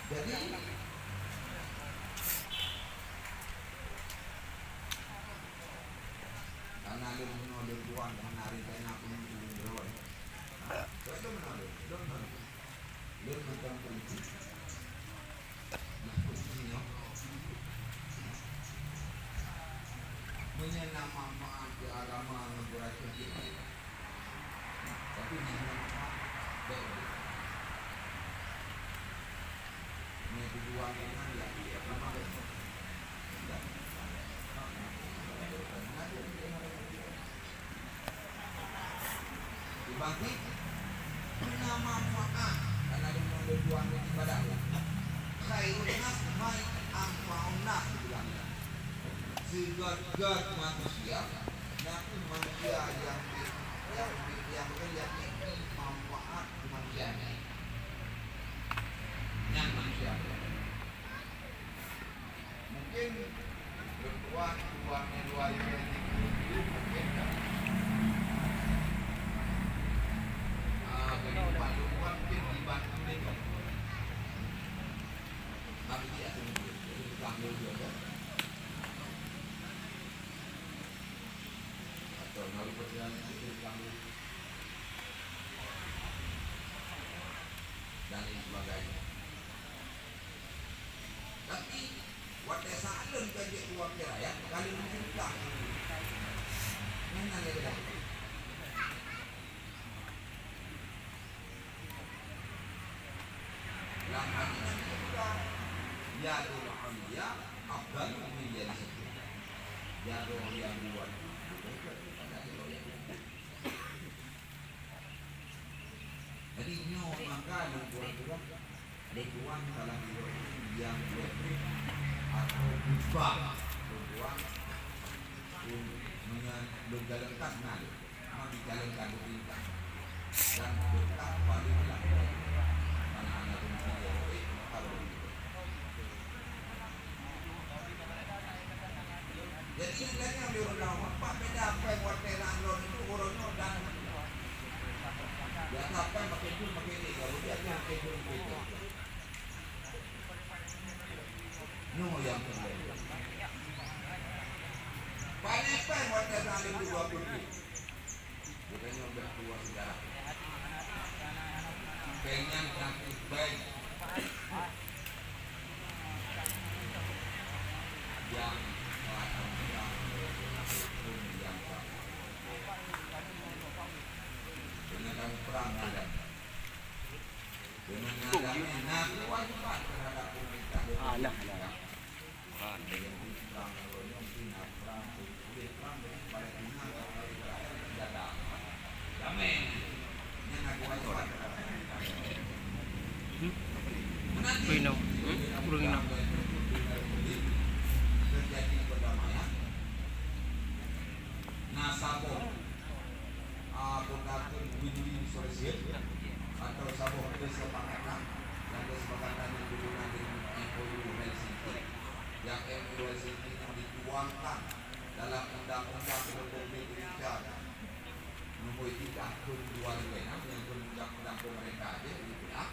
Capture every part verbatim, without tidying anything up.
Jadi, karena lôn bunoe lôn tuan, karena rencana pun lôn jawab. Ha? Lôn bunoe lôn, lôn bunoe lôn. Lôn mantong prinsip. Nah, kuncinya. Meunyoe na manfaat keu agama ngon beuracun jih. Tapi nyan manfaat bèk. Meunyoe tujuan nyan ya, ya, agama bèk. Dibangkit, guna manfaat, karena dengan tujuan ibadah. Khairun nas man anfa'un nas, dibilang. Seugét-gét manusia, na kheueh manusia nyang, nyang, nyang, nyang manfaat keu manusia laén. Nyan manusia. Mungkin lôn tuan, tuan nyang luwa biasa di Bengkulu, mungkin ka. Ah, bagi tuan, lôn tuan mungkin dibantu lé nyoe. Tapi dia tu, jadi tukang dulu dia, kan? Atau melalui perjalanan itu tukang dulu. Dan lain sebagainya. Tapi, watèe saat lôn ka jeuet u akhé hayat, ka lheueh meuceurita. Nyan na lé beda. Lam hadis Nabi geupeugah, "Yadul ulya afdalu min yadis sufla." Yadul nyang dua itu lebih baik daripada yadul nyang dua. Jadi, nyoe maka lôn tuan-tuan, lôn tuan salah nyoe nyang jeuet atau buka lôn tuan, meunyoe lôn jalankan na lôn, memang dicalonkan pemerintah dan buka paling lambat. Mana hana lôn tiga, eh, maka lôn tiga. Jadi, geutanyoe lé ureueng awam, pat beda péng watèe na lôn itu ureueng nyoe dan biasa péng makin jeuet makin tinggi, kalau biasa makin jeuet makin tinggi. Nyoe nyang peureulèe. Pane péng watèe na lôn itu dua puluh ribu. Geutanyoe bèk tuwoe seujarah. Péng nyan na kheueh péng nyang ka huköm nyang ka. Deungon kamoe prang ngon damé. Deungon ngon damé na keuwajéban teuhadap peumeurintah. Ah, nah, nah. Hmm? Apa ini? Hmm? Apa ini? Nah, saboh. Ah, buka akun win-win solution atau saboh kesepakatan. Nyang kesepakatan nyang guna dengan M O U Helsinki. Nyang M O U Helsinki nyang dituangkan dalam Undang-Undang Republik Indonesia Nomor tiga tahun dua ribu enam, nyang pun undang-undang pemerintah aja, gitu ya.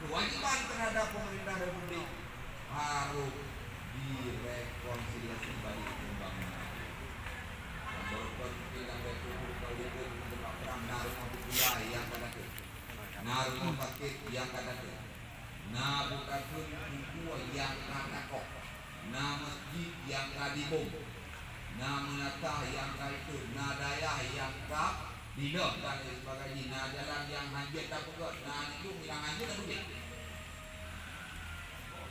Kewajiban terhadap pemerintah Republik harus direkonsiliasi balik pembangunan. Dan walaupun mungkin lambat pun, kalau dia pun tengah perang, na rumoh popular nyang ka datang. Na rumoh sakit nyang ka datang. Na butakheun buku nyang ka takoh. Na masjid nyang ka dibom. Na meunasah nyang ka ikheun. Na dayah nyang ka dilom dan lain sebagainya. Na jalan nyang hanjeuet tapeugöt, na nibong nyang hanjeuet tapeugöt.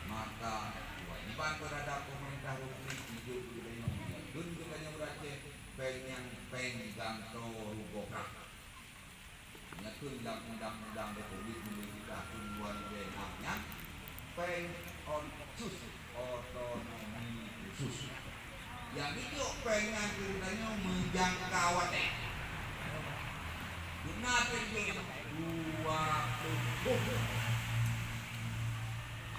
Maka, kewajiban terhadap pemerintah Republik Indonesia untuk melindungi geutanyoe ureueng Aceh, péng nyan péng gantoe rugoe prang. Nyan keuh lam Undang-Undang Republik Indonesia tahun dua ribu enam nyan, péng otsus, otonomi khusus. Nyang jijok péng nyan keu geutanyoe meujangka watèe. Beuna péng jih dua ploh boh.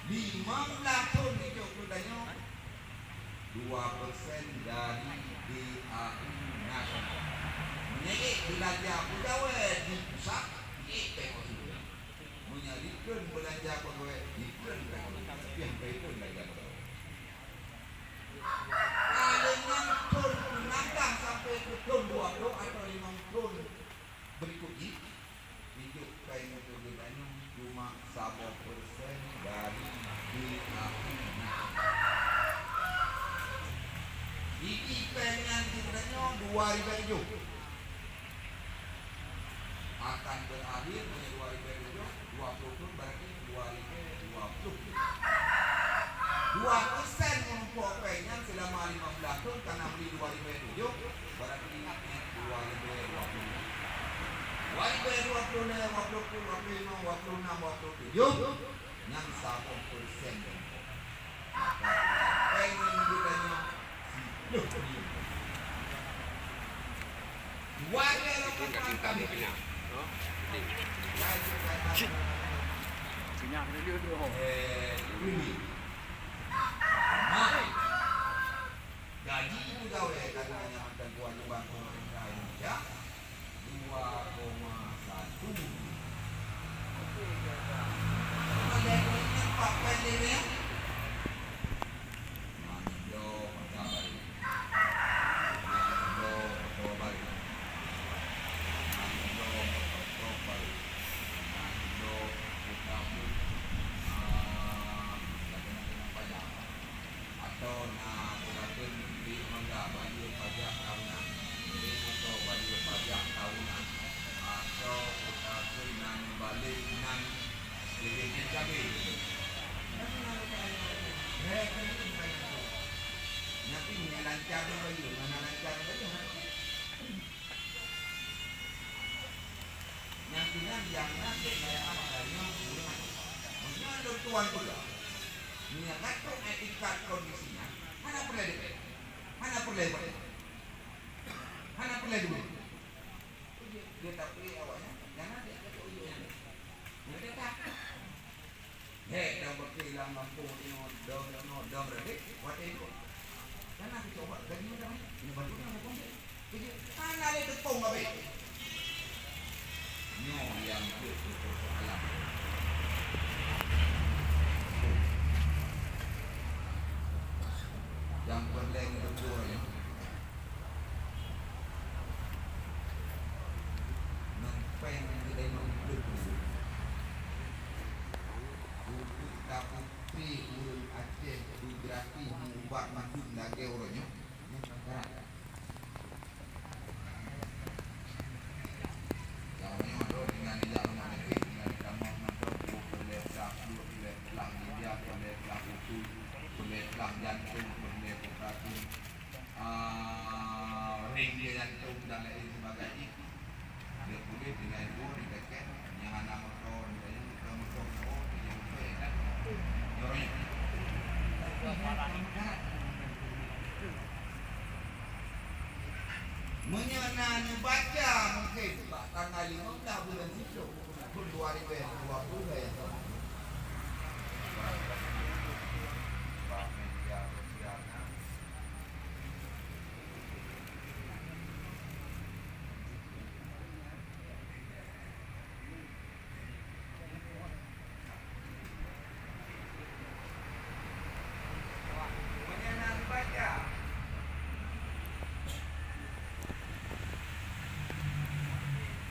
Lima blah thon jijok keu geutanyoe. Dua persen dari D A U nasional. Meunyoe ék beulanja peugawée di pusat, ék péng otsus. Meunyoe dikheun beulanja peugawée Dua ribèe tujoh. Akan berakhir meunyoe dua ribèe tujoh, dua ploh thon, berarti dua ribèe dua ploh tujoh. Dua persen meurumpok pèng nyan seulama lima blah thon ka na meuli dua ribèe tujoh, berarti dua ribèe dua ploh. Dua ribèe dua ploh lhèe, dua ploh, dua ploh limong, dua ploh nam, dua ploh tujoh, nyan saboh persen meurumpok. Maka, pèng nyan geutanyoe siplôh ribu. Dua ribèe lom ka keunong. Keunong keuneuk, ho. Eh, ini. Nah, gaji peugawèe ka na nyang mantong tuan lubang pemerintah Indonesia, dua koma satu. Oke, ya, ya. Oke, ya, ya. Empat pèng lima. Atau na peukaseuet bri mangga bayeue pajak tahunan. Jadi, atau bayeue pajak tahunan. Atau peukaseuet nan balek nan Jadi, N K B. Nyan meunyoe lancar bayeue, mana lancar bayeue. Nyan keunan nyang na keu kayaan tanyoe ureueng. Meunyoe lôn tuan peugah, meunyoe ka trok itikat kondisi nyan, hana peureulèe dipeu-, hana peureulèe dipeu-, hana peureulèe dipeu-, Geutapeuék awaknyan, nyang na di ateueh ujeuen nyan. Nyan teuka. Hék, dong beuke lam gampông tinoe, dong, dong, dong, dong, watèe duek. Kana keucok bak gaji ureueng, nyoe bantu nyang bukon jih. Keujeut, hana lé teupông abéh. Nyoe nyang jeuet keu persoalan. Nyang peureulèe neuteupeue nyoe. Ngon péng geutanyoe udép. Untuk taputéh ureueng Aceh beugratis meu-ubat mandum lagèe uroe nyoe, nyan ka rab. Nyang uroe nyoe tinggai nibak rumoh sakét, tinggai tamong mantong, peureulèe blah pluek, peureulèe blah ginger, peureulèe blah usus, peureulèe blah jantong, peureulèe operasi. Ah, ring dia jantong dan lain sebagainya. Dia boleh dengan dua, dia tekan. Yang anak motor, misalnya, bukan motor, oh, dia yang motor, ya kan? Nyoe. Meunyoe na neubaca mungkin bak tanggal lima belas bulan siplôh, tahun dua ribu dua puluh ya. Bak media sosial, nah.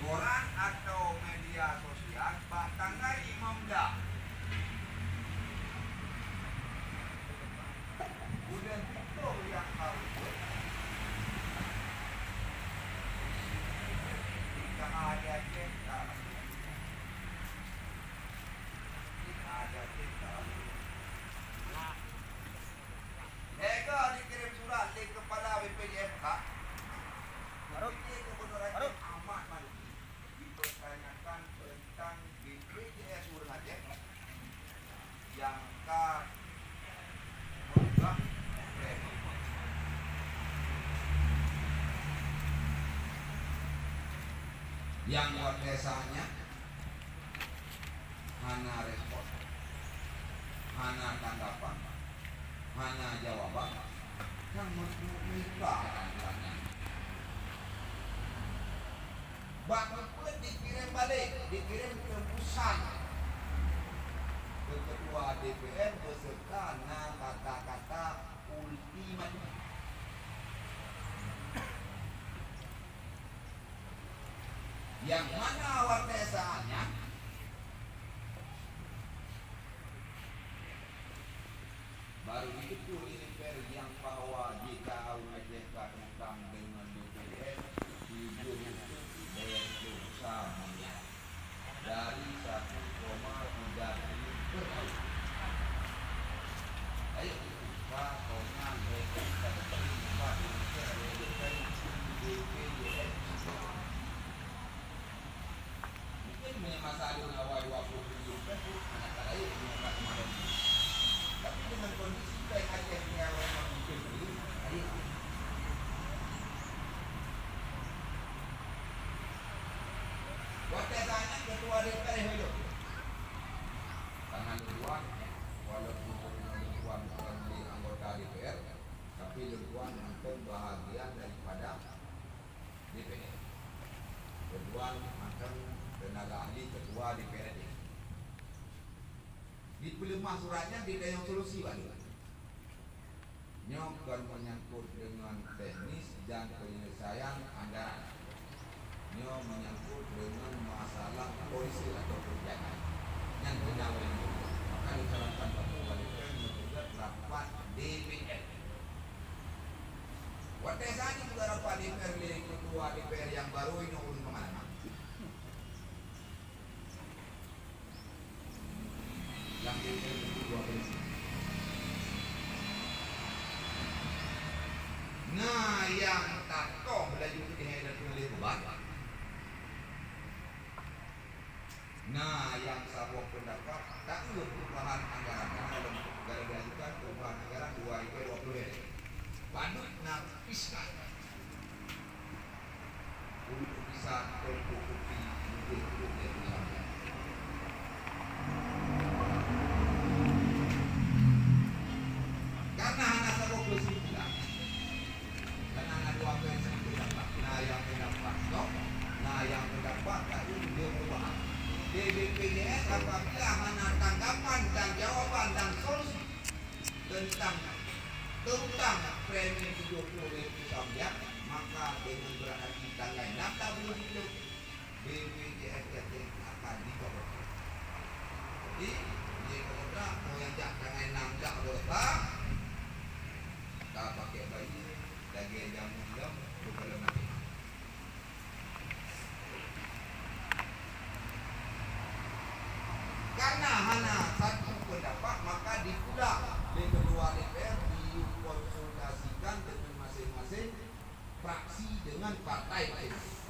Koran atau media sosial bak tanggai lima belas. Buleuen siplôh nyang ka reumbot, di K A di Aceh ka reumbot. Di K A di Aceh ka reumbot. Lhèe goe jikirém surat lé Keupala B P J M K, Gubernur Aceh Ahmad Maluki, dipertanyakan tentang B P J S ureueng Aceh nyang ka meugah remeh. Nyang watèe saat nyan hana respon, hana tanggapan, hana jawaban, kan meuka kan. Bak keupeue dikirém balek, dikirém teumpusan keu Ketua D P R beserta na kata-kata ultimatum. Nyang mana watèe saat nyan baru jiteupeue lé D P R nyang bahwa jika ureueng Aceh ka teukang deungon D P R, Dari satu koma tiga triliun per tahun. Ayo, Pak Komang, mereka kita bertemu, Pak, mereka ada yang bertemu, B P J S. Mungkin meunyo masa lôn awai dua puluh triliun kan, hana ka laén meunyo ka keumarin. Tapi dengan kondisi pèng Aceh tinggai ureueng limong puluh triliun, ayo. Watèe saat nyan ketua D P R hidup. Karena lôn tuan, walaupun lôn tuan bukan menjadi anggota D P R, tapi lôn tuan mantong bahagian daripada D P R. Lôn tuan mantong tenaga ahli ketua D P R D. Dipeuleumah surat nyan, ditanyong solusi bak lôn. Nyoe kon menyangkut deungon teknis dan penyelesaian anggaran. Nyoe menyangkut deungon masalah polisi atau kebijakan. Nyan beuna ureueng nyoe. Maka disarankan bak Ketua D P R meuteubiet rapat D P R. Watèe saat nyan juga rapat D P R lé Ketua D P R nyang barô inoe ureueng Pamalan. Lam D P R dua belas. Na nyang tatong laju keudeh dan tuléh ubat. Na nyang saboh peundapat taeu perubahan anggaran, karena dalam negara diajukan perubahan anggaran dua ribu dua puluh. Padub na fiskal. Untuk bisa tercukupi lebih kurang dari lima belas. Karena hana saboh keusimpulan, karena hana dua versi pendapat, na nyang pendapat stop, na nyang pendapat tadi dia perubahan. Di B P J S apabila hana tanggapan dan jawaban dan solusi, teuntang teuntang premi tujoh ploh lhèe juta rupiah, maka deungon beurat hati tanggai nafta buleuen siplôh, B P J S Aceh akan dicopot. Jadi, di kontrak, mau nyang jak tanggai nam jak anggota, ka pakai baju lagèe jameun lom, bukan lom maté. Karena hana satu pendapat, maka ditulak lé ketua D P R, dikonsultasikan dengan masing-masing fraksi dengan partai masing-masing.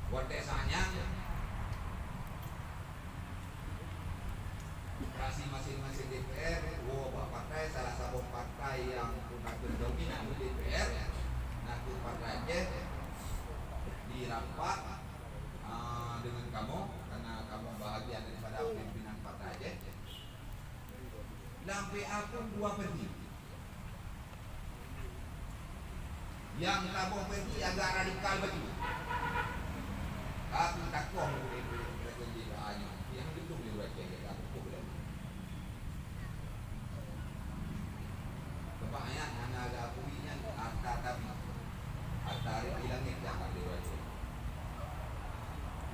Watèe saat nyan, fraksi masing-masing D P R woe bak partai, salah saboh partai nyang peunateun dominan di D P R, na kheueh Partai Aceh, dirapat, ah, dengan kamoe, karena kamoe bahagian daripada pimpinan Partai Aceh. Lam P A pun dua versi. Nyang saboh versi agak radikal bacut. Tapi takoh lé P A nyoe, nyang geutueng lé ureueng Aceh, ka peukoh lom. Keubah ayat hana geuakui nyan harta tabi. Harta rot di langét nyang ka lé ureueng Aceh.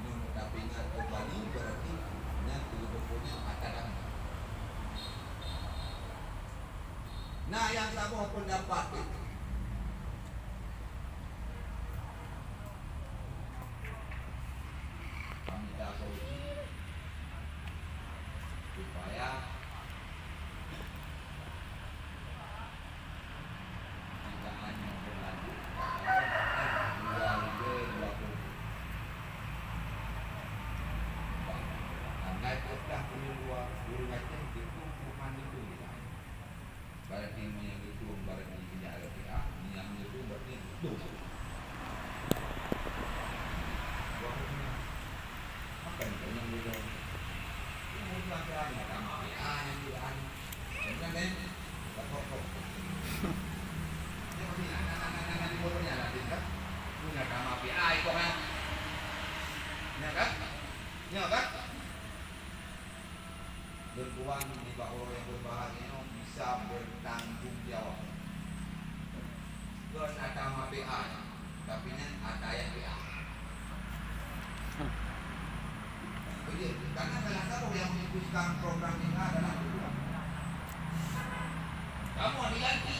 Nyoe tapeuingat keumbali, berarti nyan keubeutôh nyan akan datang. Na nyang saboh peundapat, kami ta solusi supaya Kita hanya berlanjut pada dua ribu dua puluh. Andai peugah pemilu dua ribu dua puluh dua, itu hukuman itu hilang. Berarti meunyo geutueng, berarti tidak ada pihak, meunyo geutueng, berarti betul. Bukan itu yang beda. Ini bukan pihak, sama pihak yang tidak ada. Bukan, kan? Punya kamar P I kok, kan? Ya, kan? Ya, kan? Berkuan di bawah yang berbahagia bisa bertanggung jawab. Bukan ada kamar P I. Tapi nyan ata nyang pihak. Betul. Karena salah satu yang memutuskan program ini adalah Tuhan. Kamu dilantik,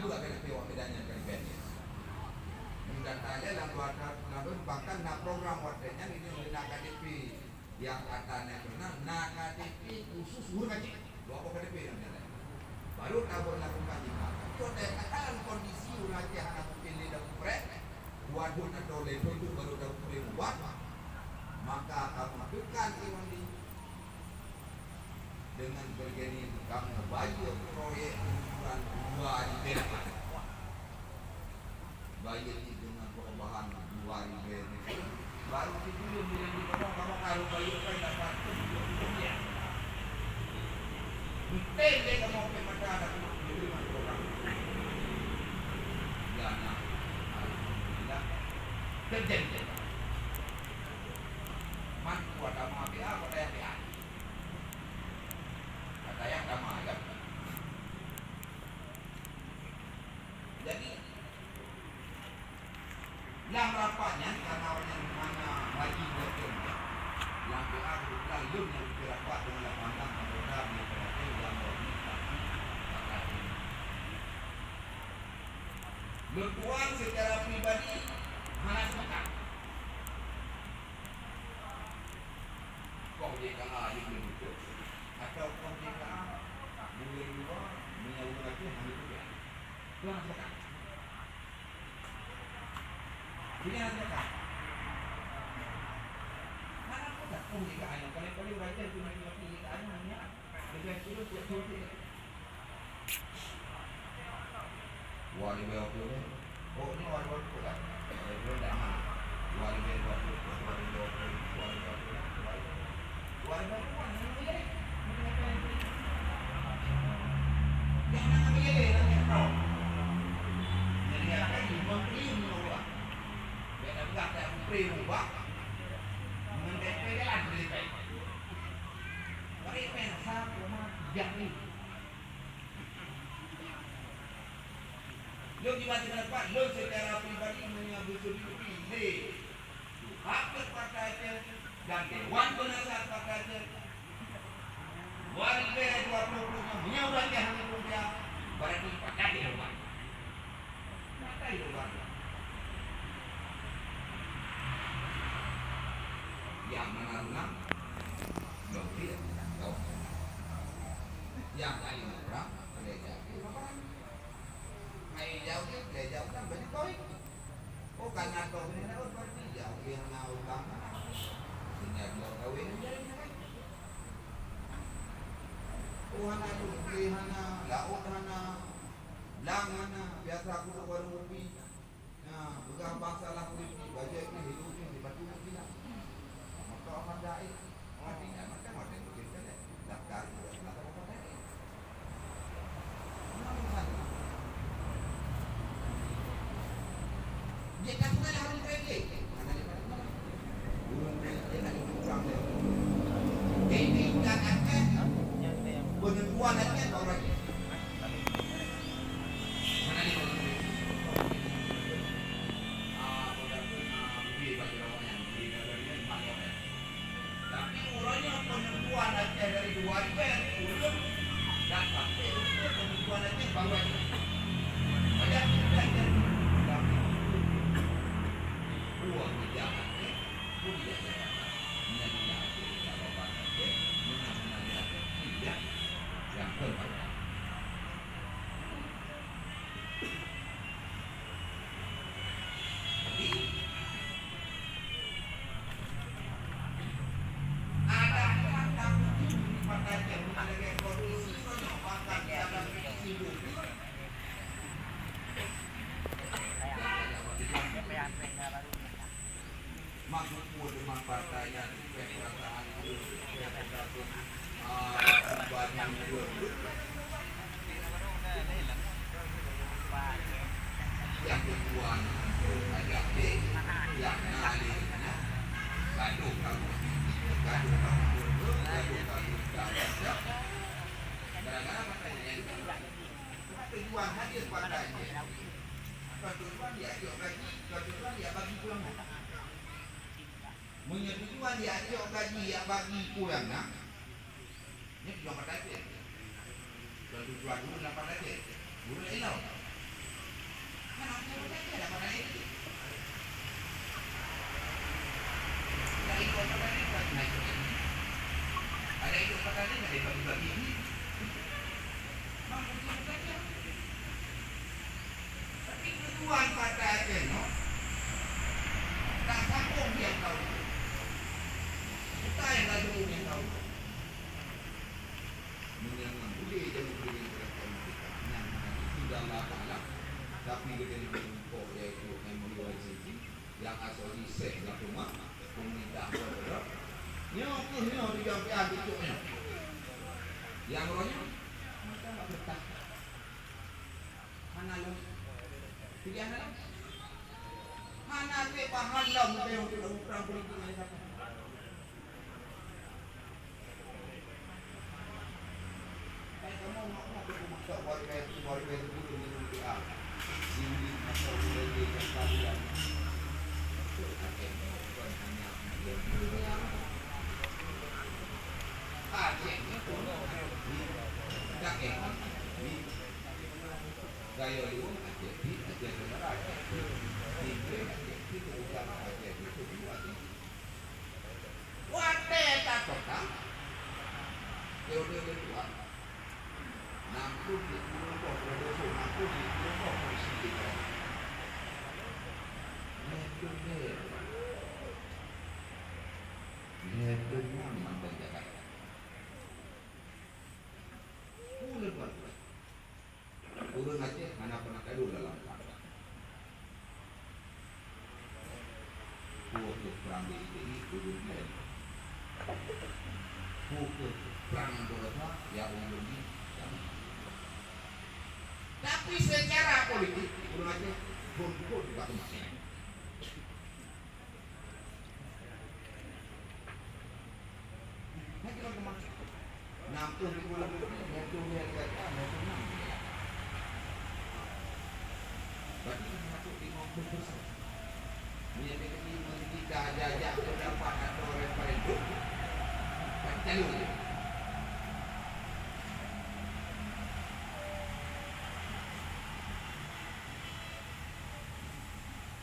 juga K T P awak Medan nyan K T P. Nyang data ilèe lam dua tahun, bahkan na program watèe nyan, ini na K T P nyang ata nyan keunan, na K T P khusus ureueng Aceh. Dua boh K T P nyan. Baru taberlakukan jih. Tapi watèe dalam kondisi ureueng Aceh hana mungkin lé dapeupreh, dua thôn atau lhèe thôn tu baru dapeupreh ubat, maka kamoe tekan Iwan di dengan berjani kamoe bayeue proyek ukuran dua ribu lapan. Bayeue di dengan perubahan dua ribu meter. Baru sibeuleum bilang di kamoe, kamoe ka harôh bayeue kan dapat tujuh puluh miliar. Mungkin deh kamoe pih mata ada diterima orang. Ya, nah, alhamdulillah. Terjadi. Man kuat ama pihak, kuat ayah pihak. Kata yang sama, ya. Jadi, lam rapat nyan, karena awak nyan hana haji buat kerja. Lam P A kebetulan lôn nyang rapat dengan lapan belas anggota di P R T yang berhubungan dengan rapat ini. Lôn tuan secara pribadi hana sepakat. Atau kong J K A, meunyoe dua, meunyoe ureueng Aceh, hana peugah. Tuan seudeukah. Jadi hana seudeukah. Hana peugah kong J K A nyoe, paling-paling ureueng Aceh tu mati-mati J K A nyoe, hanya leubeh kureueng tiep thôn. Dua ribèe dua puluh lhèe. Oh, nyoe dua ribèe dua puluh kan? Dua ribèe dua puluh, dua ribèe dua puluh, dua ribèe dua puluh, dua ribèe dua puluh, dua ribèe dua puluh. Nyang na meunyeuleh lam nyan. Jadi, apa ni? Memberi murah. Biar dah peugah tak memberi murah. Ngon D P jalan beli pèng. Bari pèng satu koma tiga ni. Lôn kiban sipendapat, lôn secara pribadi meunyoe geuseutuju lé Tuha Partai Aceh dan Dewan Penasehat Partai Aceh, dua ribèe dua puluh nyoe meunyoe ureueng Aceh hana peureusia, berarti pakai lé Tuha. Pakai lé Tuha. Nyang mana ureueng? Lôn pih, lôn. Nyang laén ureueng, lé jauh. Hai jauh, lé jauh kan bagi koi. Oh, kana kau ni nak berarti jauh yang nak utang. Sehingga dua kawin jadi. Oh, hana jauh, hana laut, hana blang, hana biasa aku duduk warung kopi. Nah, peugah bangsa lah politik, bajèe pih hidup pih di batu pih lah. Moto amat gaib. Mati nyan macam-macam mungkin kan, eh. Daftar juga salah satu partai. Nah, misalnya. Dia tak pernah lah orang kredit. Mana dia pada mana? Orang kredit nak ikut orang dia. Jadi, ikan akan penentuan akan orang dia. Tapi uroe nyoe peunentuan Aceh dari dua ribèe ureueng, dan sampai uroe nyoe peunentuan Aceh baru Aceh. Banyak cerita Aceh. Tapi dua kerja Aceh, pun tidak Jakarta. Meunyo tidak Aceh, tidak Aceh, meunyo hana di Aceh, tidak yang keempat. Jadi, ada hak tamu di partai yang ada kondisi soalnya bahkan di atas sibuk. Maksud teman partai nyan, supaya perasaan, supaya perasaan, ah, pribadi dua tu. Yang kedua, untuk rakyat, yang nalih, gaduh kamu, gaduh kamu, gaduh kamu, gaduh kamu. Gara-gara partai nyan. Tujuan hadir partai nyan. Bukan tujuan dia ajok gaji, bukan tujuan dia bagi pulang. Meunyoe tujuan dia ajok gaji, dia bagi pulang, nah. Nyoe tujuan partai Aceh. Bukan tujuan guru lam partai Aceh. Guru lain lawan. Kan aku partai Aceh, lam partai Aceh. Ada ikut partai lain, kan naik. Ada ikut partai lain, ada bagi-bagi. Tapi tujuan partai Aceh nyoe, tak sambung dia tahu. Bukan yang lalu yang tahu. Meunyoe ngon budé jameun budé nyan, insya Allah Taala, tapi geutanyoe meurumpok, yaitu M O U I C C, nyang asoe jih Syekh Abdul Somad, pemerintah Kota Padang. Nyoe keuh nyoe tujuan P A tucok nyoe. Nyang uroe nyoe, macam mana? Hana lom. Jadi hana lom. Hana lé pahala lom untuk orang politik yang datang. Watèe tatota, teori Ureuëng Aceh hana pernah tadu lam prang. Peue kheueh prang di I T I, ureuëng laén. Peue kheueh prang beurasa, ya ureuëng nyan. Tapi secara politik, ureuëng Aceh phon-phon bak maté.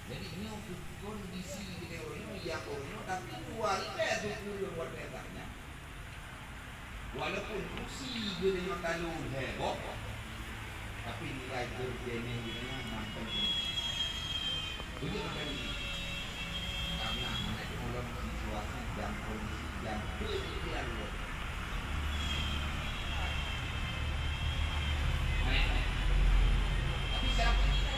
Jadi, nyoe kondisi di Nero nyoe, ya, nyoe, tapi dua ribèe tujuh puluh luar biasa nyan. Walaupun kursi geutanyoe talo lhèe boh, tapi nilai geutanyoe mantong tinggi. Beujeuet mantong tinggi. Karena hana jeuet lom situasi dan kondisi dan peumikiran lom. Tapi secara politik,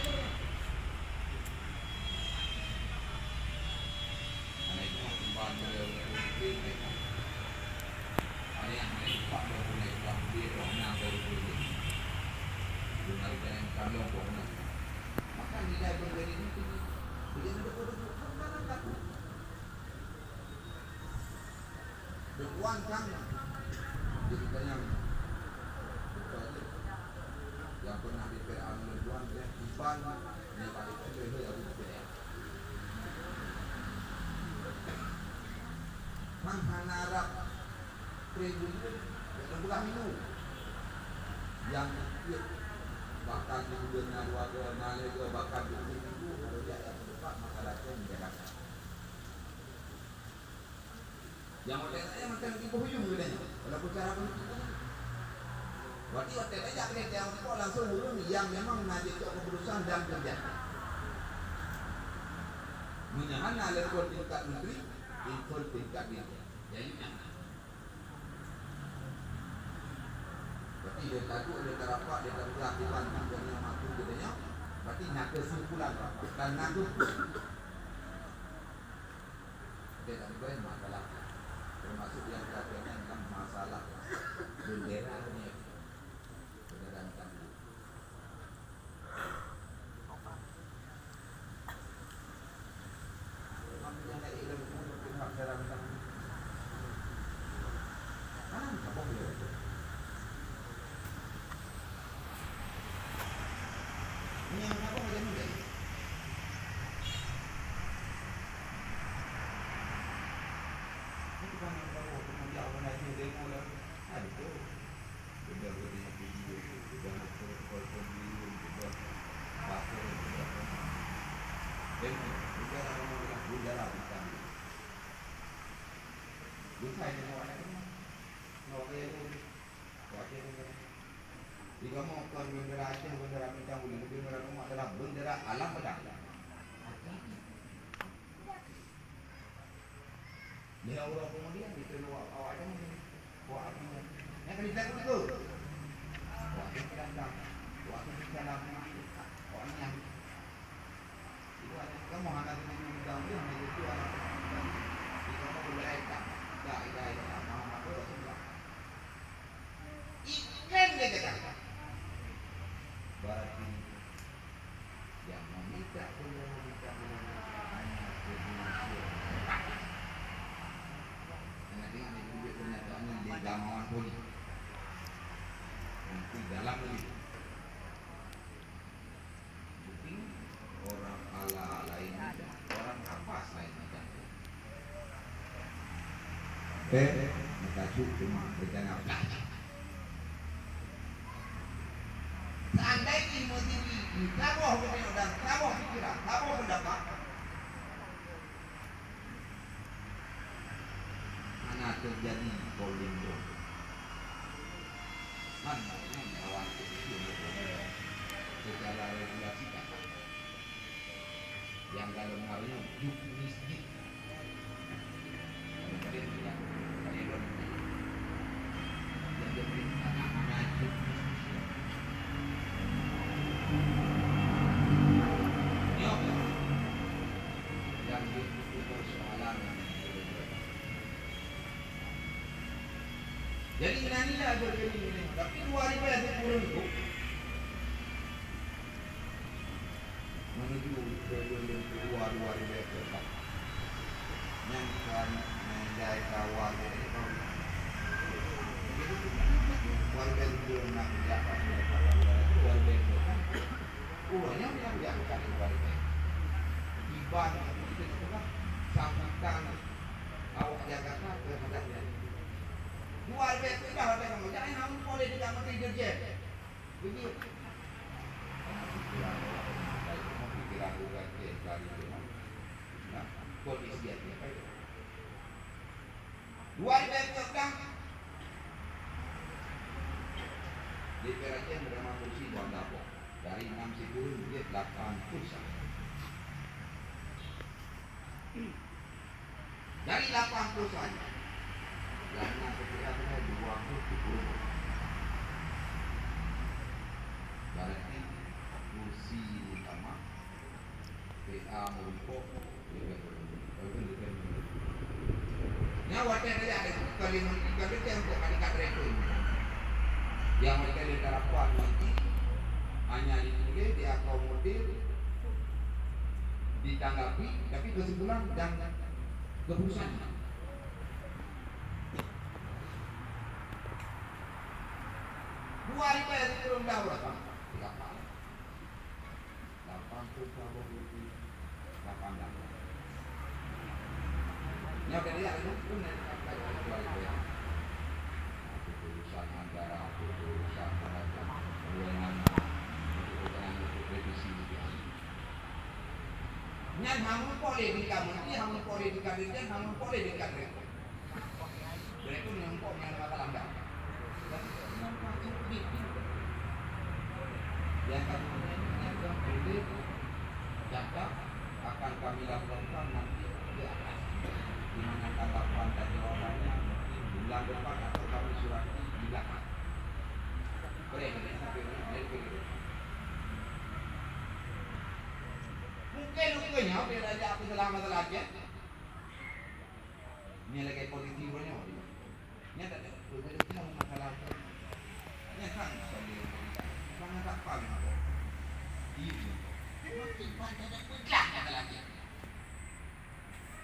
Ridwan kan jadi tanyong. Nyang pernah di P R A Ridwan, ya, Iban, nyang paling kecil, ya, di P R A. Kan hana rab tribun, ya, belah minggu. Yang kecil, bahkan di bulan dua ke, malam ke, bahkan di minggu, kalau dia yang terdekat, maka latihan di Jakarta. Nyang watèe nyan mantong lagèe beuhuyueng geutanyoe, walaupun cara politik nyan. Berarti watèe tajak keu nyang langsung ureueng nyang memang na jicok keputusan dan kerja. Meunyoe hana level tingkat menteri, level tingkat diri. Jadi nyan. Berarti dia takut, dia tarapak, dia tapeugah Tuhan, Tuhan yang mampu geutanyoe. Berarti na kesimpulan rapat dan na keputusan. Oke, tapi lain masalah. Termasuk yang perhatiannya adalah masalah bendera ni. Bendera hitam putih. Di kamoe kon bendera Aceh, bendera bintang bulan, bendera kamoe adalah bendera alam pedang. Lhèe uroe keumudian, dikeue awak, awak Aceh, awak Aceh. Nyang ka ditakot itu. Awak Aceh datang. Awak Aceh datang. Awak nyan. Itu ada kamu hana dengan yang jauh, hana itu ada. Di kamu boleh datang. Tak, tidak, tidak. Muhammad Rasulullah. Iklan dia kata. Berarti yang meminta tolong, minta tolong hanya ke manusia. Hanya tengok ni, duit pernyataan ni di gamawan poli. Nanti dalam lagi. Bukti orang ala lain macam, orang kapas lain macam. Eh, meukacut cuma rencana plah. Seandainya meuturi, saboh geutanyoe dan saboh pikiran, saboh pendapat, hana teujadi kolindong. Hana teujadi lawan. Secara regulasi tak ada. Yang dalam hal nyoe juknistik. Kadang-kadang tidak ada. Kadang-kadang yang lebih anak-anak juknistik. Nyoe yang jadi persoalan. Jadi, nyan nilai berkeliling ini. Tapi dua ribèe sikureueng tu, menuju triliun yang kedua, dua ribèe keempat. Nyan kan nilai kawan dari tahun dua ribèe tujuh, enam, dua ribèe tujuh, dua ribèe tujuh. Uroe nyoe yang diangkat dua ribèe. Iban itu kita sebutlah sambutan awak Jakarta terhadap nyan. Dua ribèe tujuh ada kamu, jangan hamba boleh tidak menteri dirjen. Begitu. Pikiran orang, pikiran orang, pikiran orang. Nah, kondisi yang baik. Dua ribèe dua belas, D P R Aceh menerima kursi Banda Aceh dari enam sikureueng menjadi lapan puluh satu. Dari lapan puluh satu, yang na ketika dua puluh sikureueng. Berarti kursi utama P A meureumpok. Nyan watèe tajak laju, kali menteri ka geutem kok ka dekat restoran. Nyang watèe lé tarapat menteri hanya dituléh, diakomodir, ditanggapi, tapi kesimpulan dan keputusan. Dua ribèe sikureueng dua belas, lapan puluh saboh kursi, lapan belas. Nyoe tadi ada pun yang disampaikan oleh Tuan Ibu, ya. Keputusan antara keputusan kewenangan untuk revisi. Nyan hana meureumpok lé tingkat menteri, hana meureumpok lé tingkat dirjen, hana meureumpok lé tingkat direktur. Direktur nyang kok nyang masalah dah. Yang kami, yang kami data akan kami laporkan nanti ke atas. Di mana tanggapan dan jawabannya bulan depan atau kami surati di belakang. Boleh, boleh, boleh, boleh, boleh. Mungkin, mungkin, ya, boleh raja aku salah masalah aja. Nyan lagèe polisi uroe nyoe. Nyan tak ada, tak ada tahu masalah tu. Nyan kan sambil bang tak paham apa. Iya. Mungkin pada ada pecah masalah dia.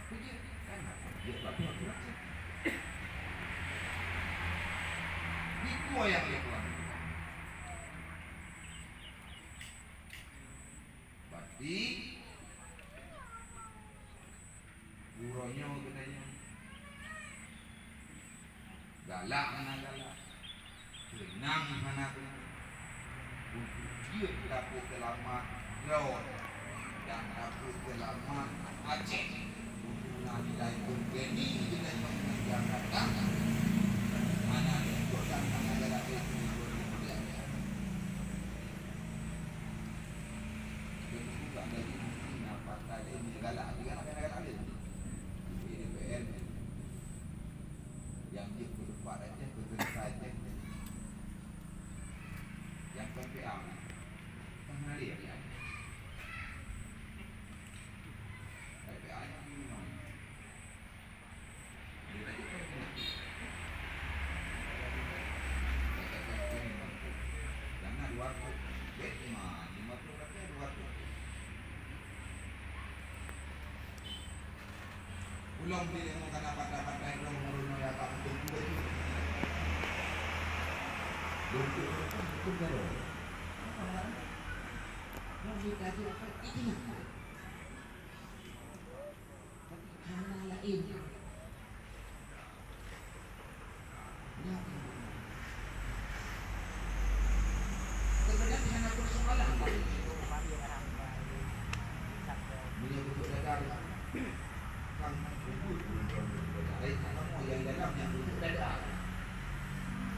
Dia kan apa? Dia tak tahu apa. Itu yang dia tuan. Berarti uroe nyoe geutanyoe galak hana galak, seunang hana seunang, untuk jeuet tapeuseulamat droe dan tapeuseulamat Aceh. Untuk na nilai peunteng geutanyoe nyang datang, hana ikot dan hana galak lé keu Aceh. Jadi, bukan dari na partai lain yang galak, tapi galak, galak, galak lain. Di D P R, yang jeuet keu teumpat Aceh, keu kereta Aceh. Yang kan P A, kan ada ya, ya. P A yang di rumah. Ulôn di leumo kana patai-patai droe meureunoe ya ka mungken dua juta. Untuk betul betul gadoh. Apa kan? Mau ditajuk apa? Itu. Hana laén. Nyan. Sebenarnya hana persoalan. Meunyoe beutôi dada, kan, beutôi dada. Laén kamoe nyang dalam nyang beutôi dada.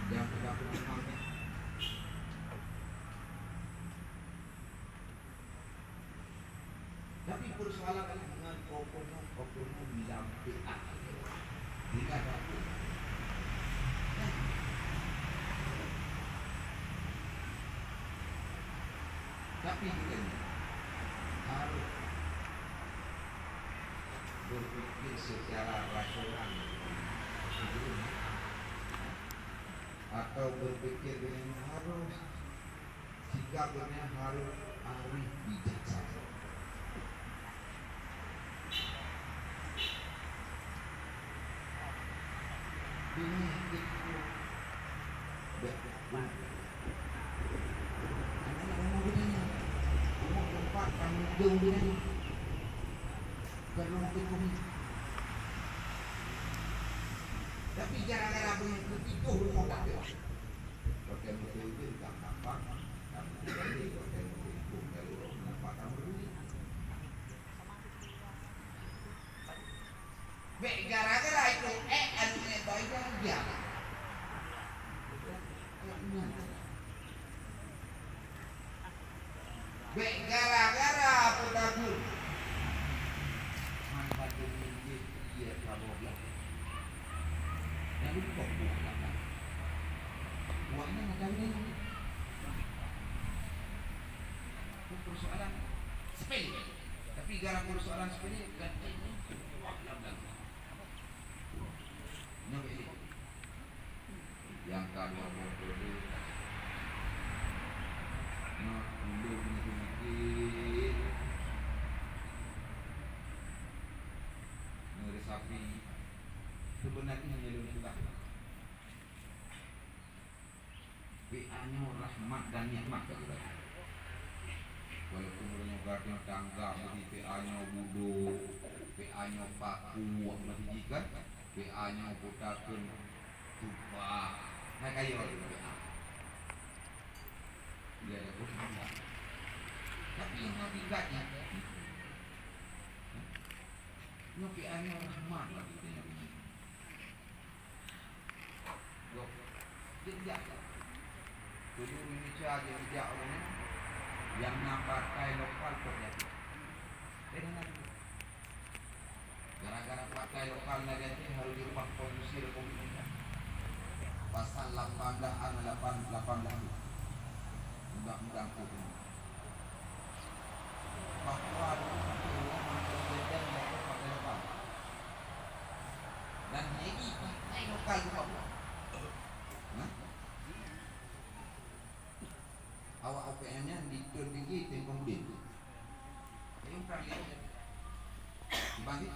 Nyang peugah peumaham. Persoalan adalah dengan oknum-oknum lam P A K. Dengan apa? Tapi kita ni harus berpikir secara rasional. Atau berpikir dengan harus, sikap dengan harus arif bijaksana. Dunia itu. Anak-anak umur gini, umur empat tahun hidung gini. Kalau kita ni. Tapi gara-gara begitu, itu rumah tak ada. Pakai motor itu tak nampak, tak boleh, pakai motor itu kalau nampak tak boleh. Bèk gara-gara itu, eh, aneuk nèk bayi dah. Bèk gara-gara peudagong. Man padum ringgit, iya, dua belas. Lalu kok buah lapan. Buahnya macam ni. Itu persoalan sepele. Tapi gara-gara persoalan sepele, dan ini buah lam-lam. Nyoe ini. Nyang ka dua boh kode. Nah, ulôn meunyoe mungkin ngeuri sapi, sebenarnya hanya lôn peugah. P A nyoe rahmat dan nikmat bagi gata. Walaupun ureueng nyoe gata tanggap bagi P A nyoe budok, P A nyoe paku, meusijikan, P A nyoe putakeun tupa. Hai kayèe lagèe P A. Dia ada pun. Tapi yang hakikat nyoe, nyoe P A nyoe rahmat bagi gata. Gob, jeuet jak. Tujoh Indonesia jeuet jak ureueng nyan, nyang na partai lokal peuet jak. Eh, hana. Gara-gara partai lokal na jadi harus dirubah konstitusi Republik Indonesia. Pasal lapan belas A, lapan, lapan belas B. Undang-undang tu. Bahwa dan ini partai lokal di Papua. Nah? Awak O P M nyan diteun tinggi teuntang udeb. Ini bukan dia. Dibagi.